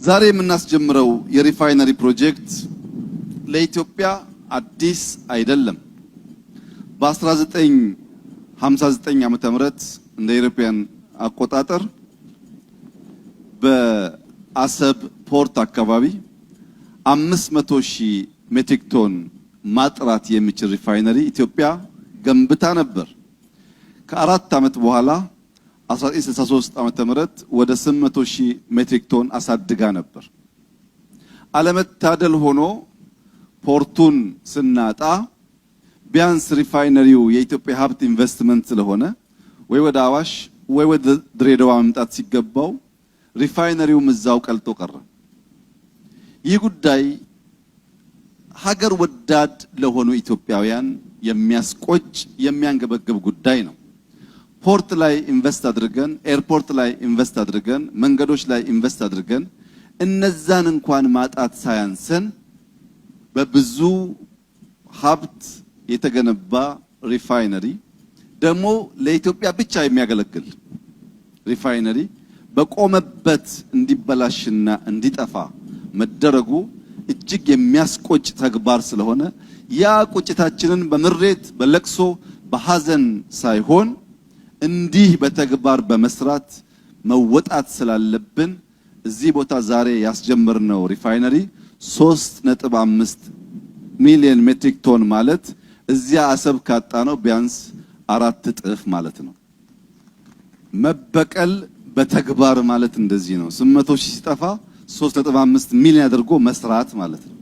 ዛሬ የምናስጀምረው የ refinery ፕሮጀክት ለኢትዮጵያ አዲስ አይደለም። በ1959 ዓመተ ምህረት እንደ European አቆጣጠር በአሰብ port አካባቢ 500 ሺህ ሜትሪክ ቶን ማጥራት የሚችል refinery ኢትዮጵያ ገንብታ ነበር። ከ4 ዓመት በኋላ 1963 ዓመተ ምህረት ወደ 800 ሺህ ሜትሪክ ቶን አሳድጋ ነበር። አለመታደል ሆኖ port ኡን ስናጣ ቢያንስ refinery ው የኢትዮጵያ ሀብት ኢንቨስትመንት ስለሆነ ወይ ወደ አዋሽ ወይ ወደ ድሬዳዋ መምጣት ሲገባው refinery ውም እዛው ቀልጦ ቀረ። ይህ ጉዳይ ሀገር ወዳድ ለሆኑ ኢትዮጵያውያን የሚያስቆጭ፣ የሚያንገበግብ ጉዳይ ነው። Port ላይ invest አድርገን፣ airport ላይ invest አድርገን፣ መንገዶች ላይ invest አድርገን እነዛን እንኳን ማጣት ሳያንሰን በብዙ ሀብት የተገነባ refinery፣ ደግሞ ለኢትዮጵያ ብቻ የሚያገለግል refinery በቆመበት እንዲበላሽና እንዲጠፋ መደረጉ እጅግ የሚያስቆጭ ተግባር ስለሆነ ያ ቁጭታችንን በምሬት፣ በለቅሶ፣ በሐዘን ሳይሆን እንዲህ በተግባር በመስራት መወጣት ስላለብን እዚህ ቦታ ዛሬ ያስጀመርነው refinery 3.5 ሚሊዮን ሜትሪክ ቶን ማለት እዚያ አሰብ ካጣነው ቢያንስ 4 እጥፍ ማለት ነው። መበቀል በተግባር ማለት እንደዚህ ነው። 800 ሺህ ሲጠፋ 3.5 ሚሊዮን አድርጎ መስራት ማለት ነው።